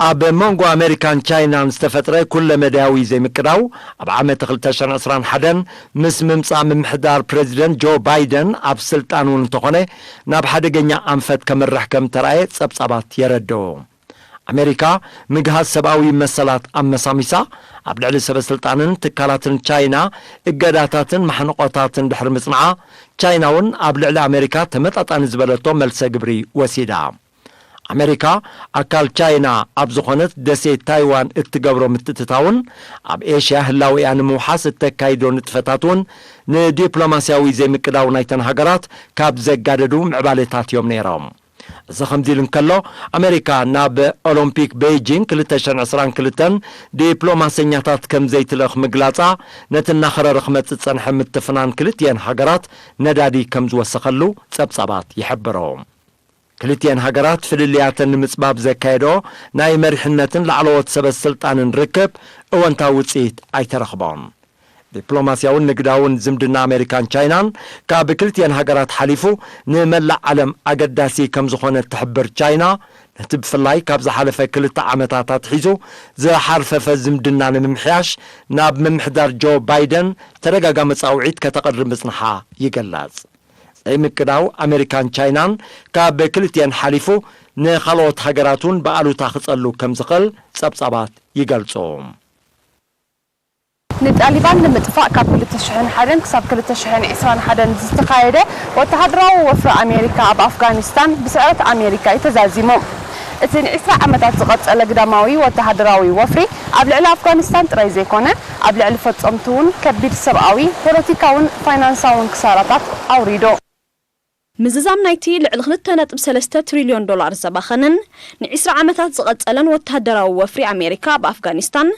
ኣብ መንጎ ኣሜሪካን ቻይናን ዝተፈጥረ ኩለ መዳያዊ ዘይምቅዳው ኣብ ዓመት ክልተ ሽሕን ዕስራን ሓደን ምስ ምምጻእ ምምሕዳር ፕረዚደንት ጆ ባይደን ኣብ ስልጣን እውን እንተኾነ ናብ ሓደገኛ ኣንፈት ከምርሕ ከም ተራእየ ጸብጻባት የረድኡ። ኣሜሪካ ምግሃስ ሰብኣዊ መሰላት ኣመሳሚሳ ኣብ ልዕሊ ሰበ ስልጣንን ትካላትን ቻይና እገዳታትን ማሕንቆታትን ድሕሪ ምጽንዓ ቻይና እውን ኣብ ልዕሊ ኣሜሪካ ተመጣጣኒ ዝበለቶ መልሰ ግብሪ ወሲዳ። ኣሜሪካ ኣካል ቻይና ኣብ ዝኾነት ደሴት ታይዋን እትገብሮ ምትእትታውን ኣብ ኤሽያ ህላዊኣ ንምውሓስ እተካይዶ ንጥፈታት እውን ንዲፕሎማስያዊ ዘይምቅዳው ናይተን ሃገራት ካብ ዘጋደዱ ምዕባሌታት እዮም ነይሮም። እዚ ከምዚ ኢሉ እንከሎ ኣሜሪካ ናብ ኦሎምፒክ ቤይጂንግ ክልተ ሽሕን ዕስራን ክልተን ዲፕሎማሰኛታት ከም ዘይትልእኽ ምግላጻ ነቲ እናኸረረ ክመጽእ ዝጸንሐ ምትፍናን ክልቲኤን ሃገራት ነዳዲ ከም ዝወሰኸሉ ጸብጻባት ይሕብሮ። ክልቲኤን ሃገራት ፍልልያተን ንምጽባብ ዘካየዶ ናይ መሪሕነትን ላዕለዎት ሰበ ስልጣንን ርክብ እወንታዊ ውጽኢት ኣይተረኽቦን። ዲፕሎማስያውን ንግዳውን ዝምድና ኣሜሪካን ቻይናን ካብ ክልቲኤን ሃገራት ሓሊፉ ንመላእ ዓለም ኣገዳሲ ከም ዝኾነ እትሕብር ቻይና ነቲ ብፍላይ ካብ ዝሓለፈ ክልተ ዓመታት ኣትሒዙ ዝሓርፈፈ ዝምድና ንምምሕያሽ ናብ ምምሕዳር ጆ ባይደን ተደጋጋሚ ጻውዒት ከተቕርብ ምጽንሓ ይግለጽ። ዘይምቅዳው ኣሜሪካን ቻይናን ካብ ክልቲኤን ሓሊፉ ንኻልኦት ሃገራት እውን ብኣሉታ ክጸሉ ከም ዝኽእል ጸብጻባት ይገልጹ። ንጣሊባን ንምጥፋእ ካብ ክልተ ሽሕን ሓደን ክሳብ ክልተ ሽሕን ዕስራን ሓደን ዝተኻየደ ወተሃደራዊ ወፍሪ ኣሜሪካ ኣብ ኣፍጋኒስታን ብስዕረት ኣሜሪካ እዩ ተዛዚሙ። እቲ ንዕስራ ዓመታት ዝቐጸለ ግዳማዊ ወተሃደራዊ ወፍሪ ኣብ ልዕሊ ኣፍጋኒስታን ጥራይ ዘይኮነ፣ ኣብ ልዕሊ ፈጸምቱ እውን ከቢድ ሰብኣዊ፣ ፖለቲካውን ፋይናንሳውን ክሳራታት ኣውሪዱ። ምዝዛም ናይቲ ልዕሊ ክልተ ነጥቢ ሰለስተ ትሪልዮን ዶላር ዘባኸነን ንዕስራ ዓመታት ዝቐጸለን ወተሃደራዊ ወፍሪ ኣሜሪካ ኣብ ኣፍጋኒስታን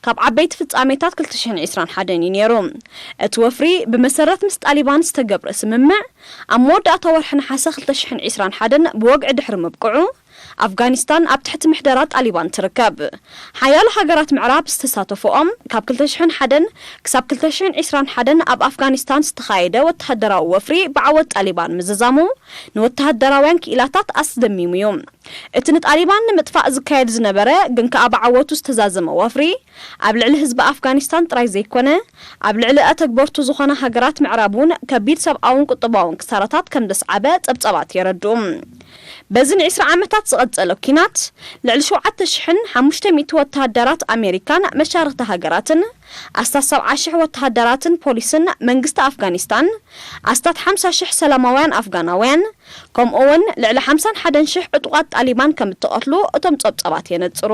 ካብ ዓበይቲ ፍጻሜታት ክልተ ሽሕን ዕስራን ሓደን እዩ ነይሩ። እቲ ወፍሪ ብመሰረት ምስ ጣሊባን ዝተገብረ ስምምዕ ኣብ መወዳእታ ወርሒ ነሓሰ ክልተ ሽሕን ዕስራን ሓደን ብወግዒ ድሕሪ ምብቅዑ ኣፍጋኒስታን ኣብ ትሕቲ ምሕደራ ጣሊባን ትርከብ። ሓያሎ ሃገራት ምዕራብ ዝተሳተፈኦም ካብ ክልተ ሽሕን ሓደን ክሳብ ክልተ ሽሕን ዕስራን ሓደን ኣብ ኣፍጋኒስታን ዝተኻየደ ወተሃደራዊ ወፍሪ ብዓወት ጣሊባን ምዝዛሙ ንወተሃደራውያን ክኢላታት ኣስደሚሙ እዩ። እቲ ንጣሊባን ንምጥፋእ ዝካየድ ዝነበረ ግን ከኣ ብዓወቱ ዝተዛዘመ ወፍሪ ኣብ ልዕሊ ህዝቢ ኣፍጋኒስታን ጥራይ ዘይኮነ ኣብ ልዕሊ ኣተግበርቱ ዝኾና ሃገራት ምዕራብ እውን ከቢድ ሰብኣውን ቁጠባውን ክሳራታት ከም ዘስዓበ ጸብጻባት የረድኡ። በዚ ንዕስራ ዓመታት ዝቐጸለ ኲናት ልዕሊ ሸውዓተ ሽሕን ሓሙሽተ ሚእቲ ወተሃደራት ኣሜሪካን መሻርኽቲ ሃገራትን ኣስታት ሰብዓ ሽሕ ወተሃደራትን ፖሊስን መንግስቲ ኣፍጋኒስታን ኣስታት ሓምሳ ሽሕ ሰላማውያን ኣፍጋናውያን ከምኡ እውን ልዕሊ ሓምሳን ሓደን ሽሕ ዕጡቓት ጣሊባን ከም እተቐትሉ እቶም ጸብጻባት የነጽሩ።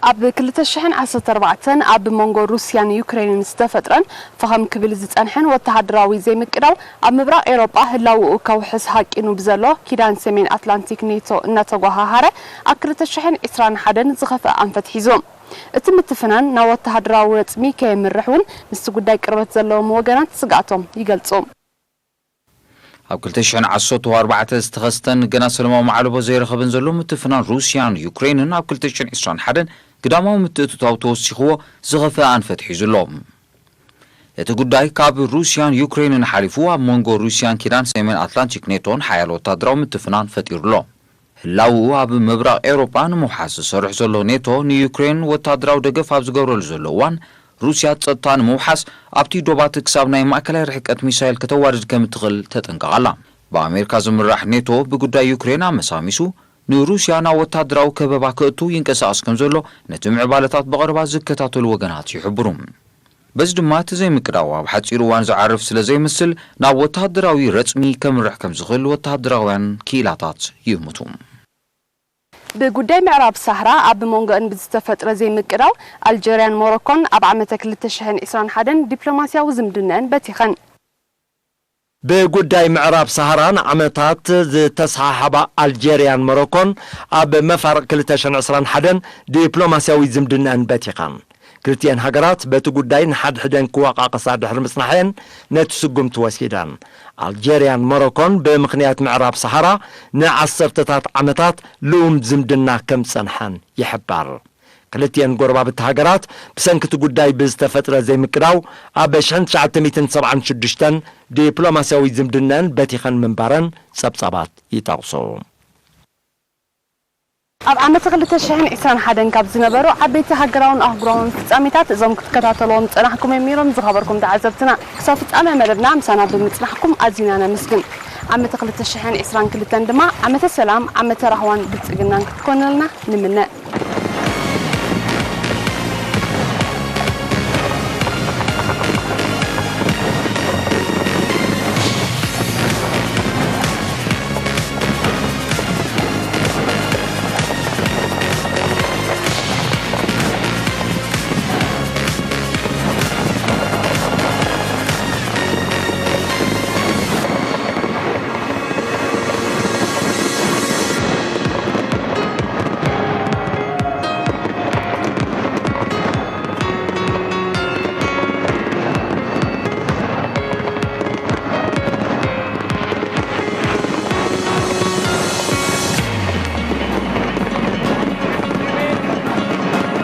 ኣብ ክልተ ሽሕን ዓሰርተ ኣርባዕተን ኣብ መንጎ ሩስያን ዩክሬንን ዝተፈጥረን ፈኸም ክብል ዝጸንሐን ወተሃደራዊ ዘይምቅዳው፣ ኣብ ምብራቕ ኤውሮጳ ህላውኡ ከውሕስ ሃቂኑ ብዘሎ ኪዳን ሰሜን ኣትላንቲክ ኔቶ እናተጓሃሃረ፣ ኣብ ክልተ ሽሕን ዕስራን ሓደን ዝኸፍአ ኣንፈት ሒዙ። እቲ ምትፍናን ናብ ወተሃደራዊ ረጽሚ ከየምርሕ እውን ምስቲ ጉዳይ ቅርበት ዘለዎም ወገናት ስግኣቶም ይገልጹ። ኣብ ክልተ ሽሕን ዓሰርተ ኣርባዕተን ዝተኸስተን ገና ሰለማዊ ማዕለቦ ዘይረኸበን ዘሎ ምትፍናን ሩስያን ዩክሬንን ኣብ ክልተ ሽሕን ዕስራን ሓደን ግዳማዊ ምትእትታው ተወሲኽዎ ዝኸፍአ ኣንፈት ሒዙ ኣሎ። እቲ ጉዳይ ካብ ሩስያን ዩክሬንን ሓሊፉ ኣብ መንጎ ሩስያን ኪዳን ሰሜን ኣትላንቲክ ኔቶን ሓያል ወታደራዊ ምትፍናን ፈጢሩ ኣሎ። ህላውኡ ኣብ ምብራቕ ኤውሮጳ ንምውሓስ ዝሰርሕ ዘሎ ኔቶ፣ ንዩክሬን ወታደራዊ ደገፍ ኣብ ዝገብረሉ ዘሎ እዋን፣ ሩስያ ጸጥታ ንምውሓስ ኣብቲ ዶባት ክሳብ ናይ ማእከላይ ርሕቀት ሚሳይል ከተዋርድ ከም እትኽእል ተጠንቀቕ ኣላ። ብኣሜሪካ ዝምራሕ ኔቶ ብጉዳይ ዩክሬን ኣመሳሚሱ፣ ንሩስያ ናብ ወታደራዊ ከበባ ከእቱ ይንቀሳቐስ ከም ዘሎ ነቲ ምዕባለታት ብቐረባ ዝከታተሉ ወገናት ይሕብሩ። በዚ ድማ እቲ ዘይምቅዳው ኣብ ሓጺር እዋን ዝዓርፍ ስለ ዘይምስል፣ ናብ ወተሃደራዊ ረጽሚ ከምርሕ ከም ዝኽእል ወተሃደራውያን ክኢላታት ይእምቱ። ብጉዳይ ምዕራብ ሳህራ ኣብ መንጎአን ብዝተፈጥረ ዘይምቅዳው፣ ኣልጀርያን ሞሮኮን ኣብ ዓመተ ክልተ ሽሕን ዕስራን ሓደን ዲፕሎማስያዊ ዝምድነአን በቲኸን። ብጉዳይ ምዕራብ ሳህራ ንዓመታት ዝተሰሓሓባ ኣልጀርያን ሞሮኮን ኣብ መፋርቕ ክልተ ሽሕን ዕስራን ሓደን ዲፕሎማስያዊ ዝምድነአን በቲኸን። ክልቲኤን ሃገራት በቲ ጉዳይ ንሓድሕደን ክወቓቐሳ ድሕሪ ምጽናሐን ነቲ ስጉምቲ ወሲደን። ኣልጀርያን ሞሮኮን ብምኽንያት ምዕራብ ሰሃራ ንዓሰርተታት ዓመታት ልኡም ዝምድና ከም ዝጸንሐን ይሕበር። ክልቲኤን ጎረባብቲ ሃገራት ብሰንኪ እቲ ጉዳይ ብዝተፈጥረ ዘይምቅዳው ኣብ ሽሕን ትሽዓተ ሚእትን ሰብዓን ሽዱሽተን ዲፕሎማስያዊ ዝምድነን በቲኸን ምንባረን ጸብጻባት ይጠቕሱ። ኣብ ዓመት ክልተ ሽሕን ዕስራን ሓደን ካብ ዝነበሩ ዓበይቲ ሃገራውን ኣህጉራውን ፍጻሜታት እዞም ክትከታተልዎም ዝጸናሕኩም እዮም ነይሮም ዝኸበርኩም ተዓዘብትና። ክሳብ ፍጻሜ መደብና ምሳና ብምጽናሕኩም ኣዚና ነመስግን። ዓመት ክልተ ሽሕን ዕስራን ክልተን ድማ ዓመተ ሰላም፣ ዓመተ ራህዋን ብልጽግናን ክትኮነልና ንምነ።